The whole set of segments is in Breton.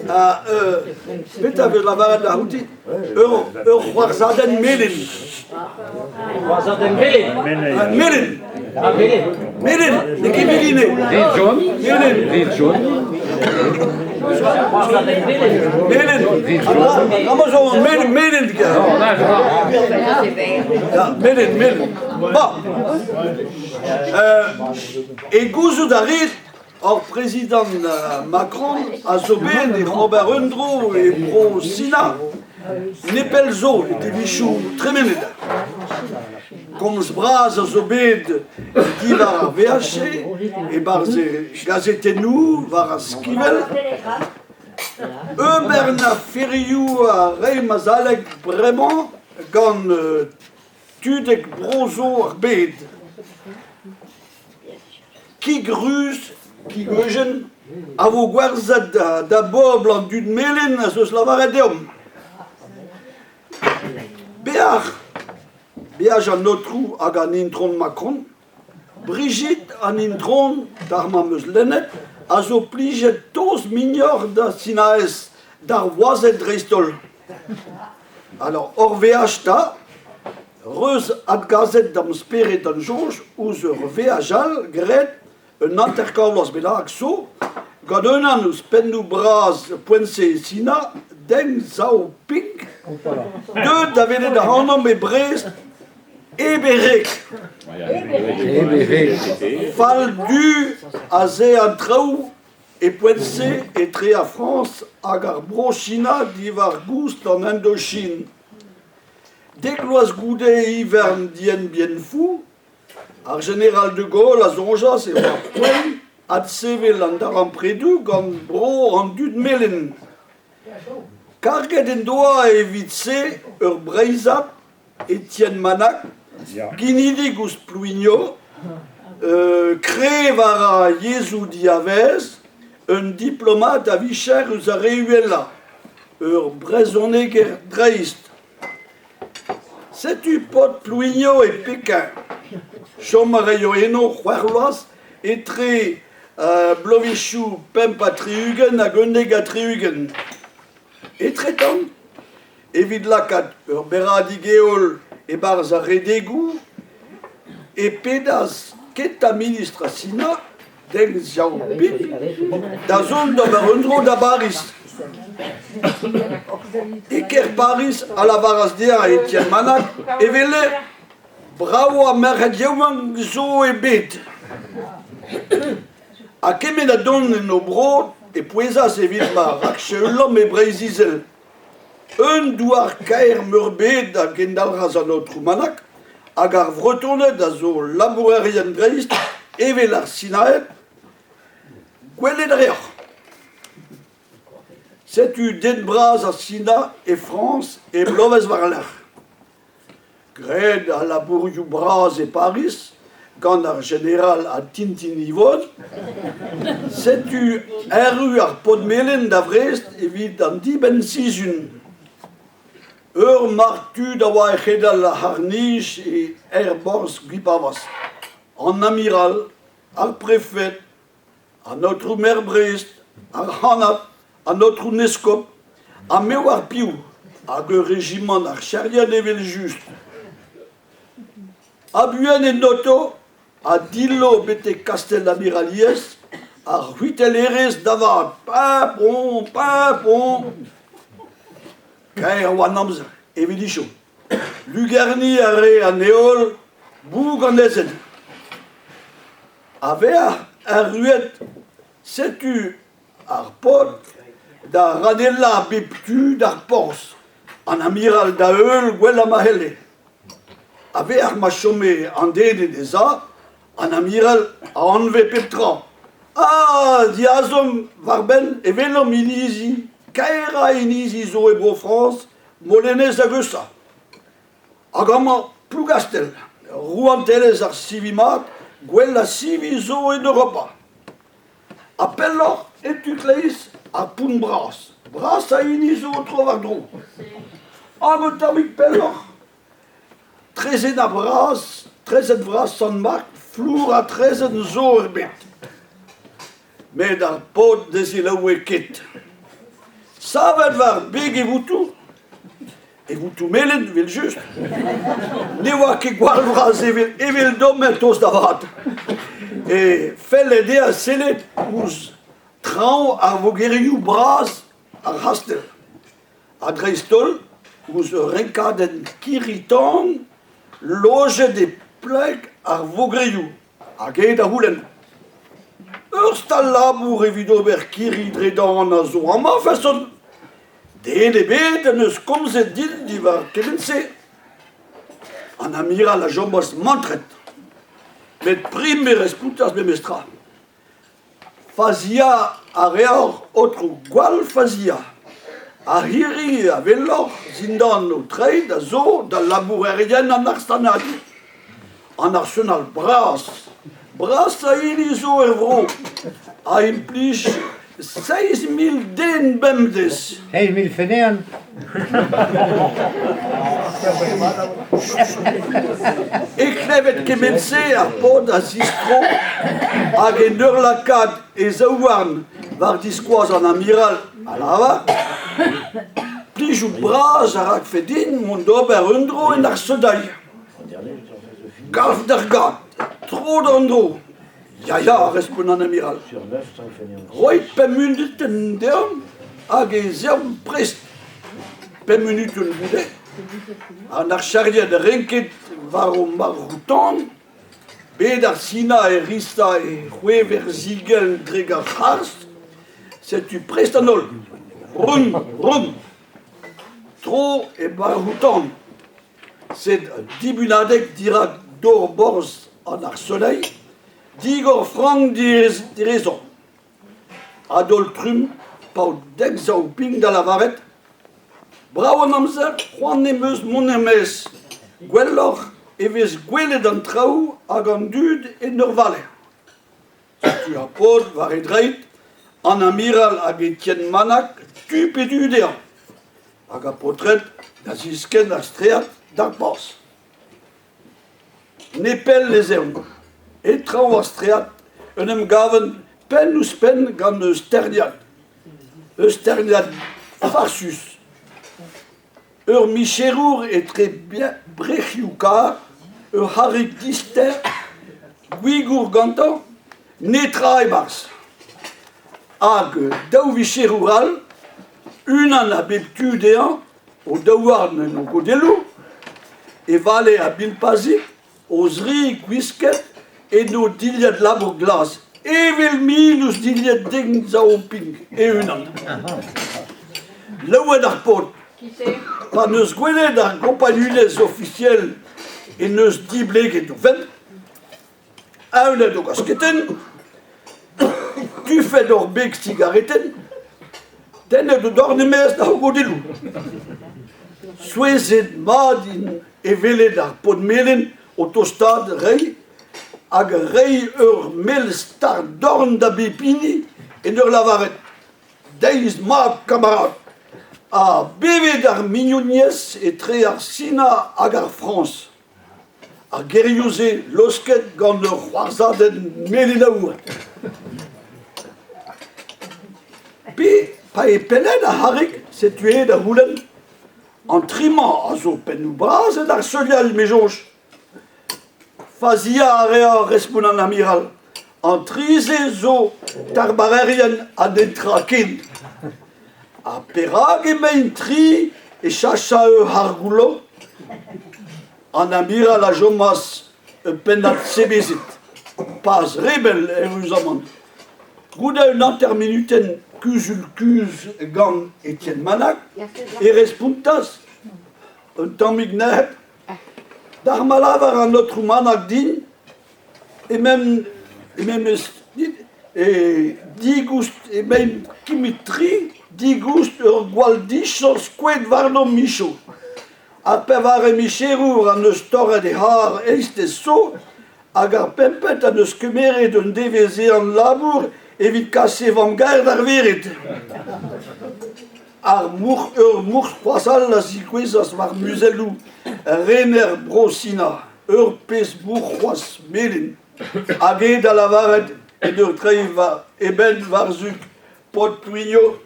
Ha petra 'vez lavaret da outi? Ur ur c'hoarzhadenn melen. C'hoarzhadenn melen? Melen! Ah, melen. Melen, n'eo ket melen eo. Re-John. Melen. Re-John. C'hoarzhadenn melen. Melen. Amañ zo melen, melen. Ya, melen, melen. Bon. E gouzout a rit Hor prezidant Macron a zo bet ec'h ober un dro e Bro-Sina nepell zo e devezhioù tremenet. Komz bras a zo bet diwar ar veaj-se e-barzh e gazetennoù war ar skivell. Ur bern aferioù a raimp azalek bremañ gant tudek bro zo ar bed. Kig ruz, kig eujen, a vo gwerzhet da bobl an dud melen a zeus lavaret deomp. Beaj, beaj an aotrou hag an itron Macron, Brigitte an itron, d'ar ma 'm eus lennet, a zo plijet tost mignoc'h da Sinaez, d'ar wazed dreist-holl. Alors, ur veaj 'ta, reuz adgaset da'm spered d'an soñj ouzh ur veaj all graet un hanter-kant vloaz bennak zo gant unan eus pennoù bras poent-se e Sina, Deng Xiaoping, deuet da welet ac'hanomp e Brest hep e reg. Fall du aze an traoù E poent-se etre ar Frañs hag ar Bro-Sina diwar-goust an Indochine. Dek vloaz goude ivern Dien Bien Phu, ar jeneral de Gaulle a soñjas e oa poent adsevel an darempredoù gant bro an dud melen. Karget en doa evit-se ur Breizhad Etienne Manac'h, ginidik ouzh Plouigno, kreñv war ar yezhoù diavaez, un diplomat a vicher eus ar re uhelañ, ur brezhoneger dreist. Setu paotr Plouigno e Pekin. Chom a raio eno c'hwec'h vloaz etre bloavezhioù 65 hag 71. Etretant Evit lakaat ur berradig heol e-barzh ar redegoù e pedas kentañ ministr a Sina, Deng Xiaoping, da zont d'ober un dro da Bariz. E kêr Pariz a lavaras dezhañ Etienne Manac'h e wele bravañ merc'hed yaouank zo e bed. Ha kement a dont en o bro e pouezas evit ma rakseulomp e Breizh-Izel. Un douar kaer-meurbet a gendalc'has an aotrou Manac'h hag ar Vretoned a zo labourerien dreist evel ar Sinaed, gwelet a reoc'h. Setu den bras ar Sina e Frañs e bloavezh war-lerc'h. Graet al labourioù bras e Pariz gant ar jeneral ha Tintin Yvonne, setu erru ar paotr melen da Vrest evit an dibenn-sizhun. Ur marc'h tud a oa e c'hedal ar c'harr-nij e aerborzh Gwipavaz. An amiral, ar prefed, an aotrou maer Brest, ar c'hannad, an aotrou 'n eskob, ha me 'oar piv, hag ur rejimant archerien evel-just. Ha buan en oto ha dillo betek kastell Amiraliezh ar c'hwitellerezh da vat, pimpon, pimpon. Kaer e oa an amzer, evit icho. Lugerniñ a rae an heol boug an aezhenn. A-vec'h erruet, setu ar paotr da radellañ a bep tu d'ar porzh, an amiral da-heul gwellañ ma c'helle. A-vec'h ma chome an den en e sav, an amiral a anve pep tra. Ah, diazomp war-benn e welomp inizi, kaerañ inizi zo e Bro-Frañs, Molenez hag Eusa. Hag amañ Plougastell, rouantelezh ar sivi mat, gwellañ sivi zo en Europa. Ha pelloc'h, e tu kleiz, ar Pont Bras, brasañ hini zo tro-war-dro. Hag un tammig pelloc'h, Traezhenn Vras, Traezhenn Vras Sant-Mark, flour ha traezhenn zo er bed. Met ar paotr ne selaoue ket. Savet war beg e votoù, e votoù melen evel-just, ne oa ket gwall vras evel eveldomp en tost da vat. E felle dezhañ sellet ouzh traoñ ar vogerioù bras ar c'hastell. Ha dreist-holl ouzh ur renkadenn kirri-tan lojet e pleg ar vogerioù. Hag eo da c'houlenn. Ur stal-labour evit ober kirri dre dan a zo amañ a-feson. Den ebet en deus komzet din diwar kement-se. An amiral a chomas mantret. Met prim e respontas memestra. Faziañ a reoc'h, aotrou, gwall faziañ. Ar c'hirri a weloc'h zindan ho treid a zo da labourerien an arsanadur. An arsenal bras, brasañ hini zo er vro, a implij 7 000 den bemdez. 7 000 feneant. E klevet kement-se ar paotr a zistro hag en ur lakaat e zaouarn war diskoaz an amiral a lavar Plijout bras a rakfe din mont d'ober un dro en arsedailh. Galv d'ar gad, tro d'an dro. Ya, ya, a respont an amiral. Roit pemp munutenn deomp hag ez eomp prest. Pemp munutenn goude, an archerien renket war o marc'hoù-tan, bet ar Sina e ristañ e c'hwezhver-zigell dre ar c'harzh, setu prest an holl. Rum, rum. Tro e marc'hoù-tan. Sed dibunadeg dirak dor-borzh an arsenailh, digor frank direzañ. A-daol-trumm, paotr dek zaou-pign da lavaret Brav an amzer, c'hoant em eus mont er-maez. Gwelloc'h e vez gwelet an traoù hag an dud en ur vale. Setu ar paotr war e dreid, an amiral hag Etienne Manac'h tu pe du dezhañ. Hag ar paotred da ziskenn ar straed d'ar porzh. Nepell ez eont. E traoñ ar straed en em gavent penn-ouzh-penn gant ur sterniad. Ur sterniad farsus. Ur micherour etre brec'hioù-karr, ur c'harrig dister, gwigour gantañ, netra e-barzh. Hag daou vicherour all, unan a bep tu dezhañ, o daouarn en o godelloù, e vale a-bilpazig o zri gwisket en o dilhad labour glas, evel min ouzh dilhad Deng Xiaoping e-unan. Laouen ar paotr, pa 'neus gwelet ar gompagnunezh ofisiel en deus dibleget o fenn, awenet o gasketenn, tufet ur beg sigaretenn, tennet o dorn e-maez d'ar godelloù. Souezhet mat int e welet ar paotr melen o tostaat reiñ hag reiñ ur mell start-dorn da bep hini en ur lavaret Deiz mat kamarad ha bevet ar mignoniezh etre ar Sina hag ar Frañs. Ar gerioù-se laosket gant ur c'hoarzhadenn melen-aour. Pe pa eo pellaet ar c'harrig, setu aet da c'houlenn. An tri-mañ a zo pennoù-bras en ar me soñj. Faziañ a reer respont an amiral. An tri-se zo tarbarerien ha netra ken. Ha perak emaint tri e chachañ ur c'harr goullo? An amiral a chomas ur pennad sebezet. Pas re bell eüruzamant. Goude un hanter munutenn kuzul-kuzh gant Etienne Manac'h e respontas un tammig nec'het D'ar ma lavar an aotrou Manac'h din emañ digoust emaint kimit-tre digoust ur gwall dichañs skoet warnomp micho. Ar pevare micherour en deus torret e c'har eizhtez zo hag ar pempet en deus kemeret un devezh ehan-labour evit kas e vamm-gaer d'ar vered. Ar mouc'h ur mouc'h-c'hoazh all a zigouezhas war muzelloù rener Bro-Sina, ur pezh mouc'h-c'hoazh melen, hag eñ da lavaret en ur dreiñ e benn war-zu paotr Plouigno,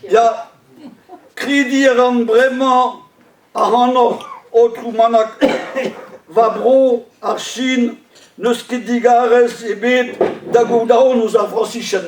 ya. Krediñ a ran bremañ ac'hanoc'h, aotrou Manac'h, va bro, ar Chin, n'eus ket digarez ebet da gaout aon ouzh ar Frañsizien.